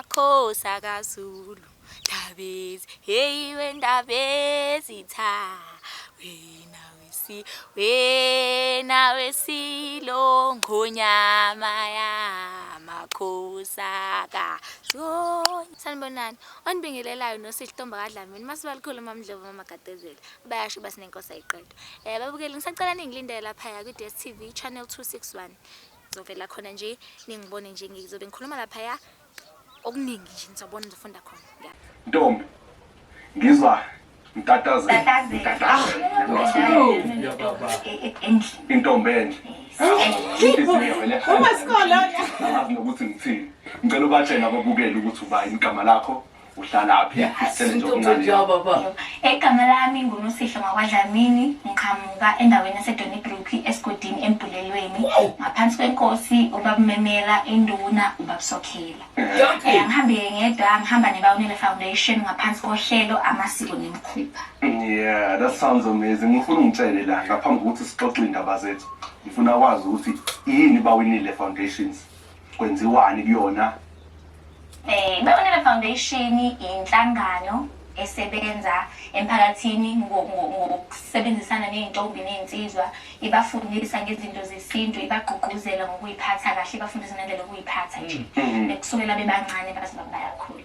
Makhosi akaZulu, Ndabezi, hey wendabezitha, wena wesi, wena wesilo, ngonyama yamakhosi akaZulu. Sanibonani, onibingelelayo noSihle Ntombi kaDlamini, Masibalikhulu MaMdlovu MaMagadezela, bayasho basinenkosi ayiqedwa. Babukeli ngisacela ningilindele laphaya kwi-DStv channel 261. Ngizovela khona nje ningibone nje ngizobe ngikhuluma laphaya okuningi nje nizobona nizofunda khona. Yeah. Ntombi, ngizwa ngitatazela. Ngitatazela. Intombi enhle. Inhliziyo vele. Uma Angazi nokuthi ngithini. Ngicela ubatshele ababukeli ukuthi ubani igama lakho, uhlalaphi, sithele nje okuncane. Baba. Igama lami nguNosihle ngwakwaDlamini, ngiqhamuka endaweni yaseDonnybrook esigodini eMbhulelweni, ngaphansi kwenkosi uBaba Memela, induna uBaba Sokhela. Angihambi ngedwa, ngihamba neBawunele Foundation ngaphansi kohlelo Amasiko Nemikhuba. Yeah, that sounds amazing. Ngifuna ungitshele la ngaphambi kokuthi sixoxe indaba zethu. Ngifuna kwazi ukuthi yini Bawinile Foundations? Kwenziwani kuyona? Bawinile Foundation inhlangano esebenza emphakathini ngokusebenzisana ney'ntombi ney'nsizwa, ibafundisa ngezinto zesintu, ibagqugquzela ngokuyiphatha kahle, ibafundisa nendlela yokuyiphatha nje. Kusukela bebancane baze bayakhula.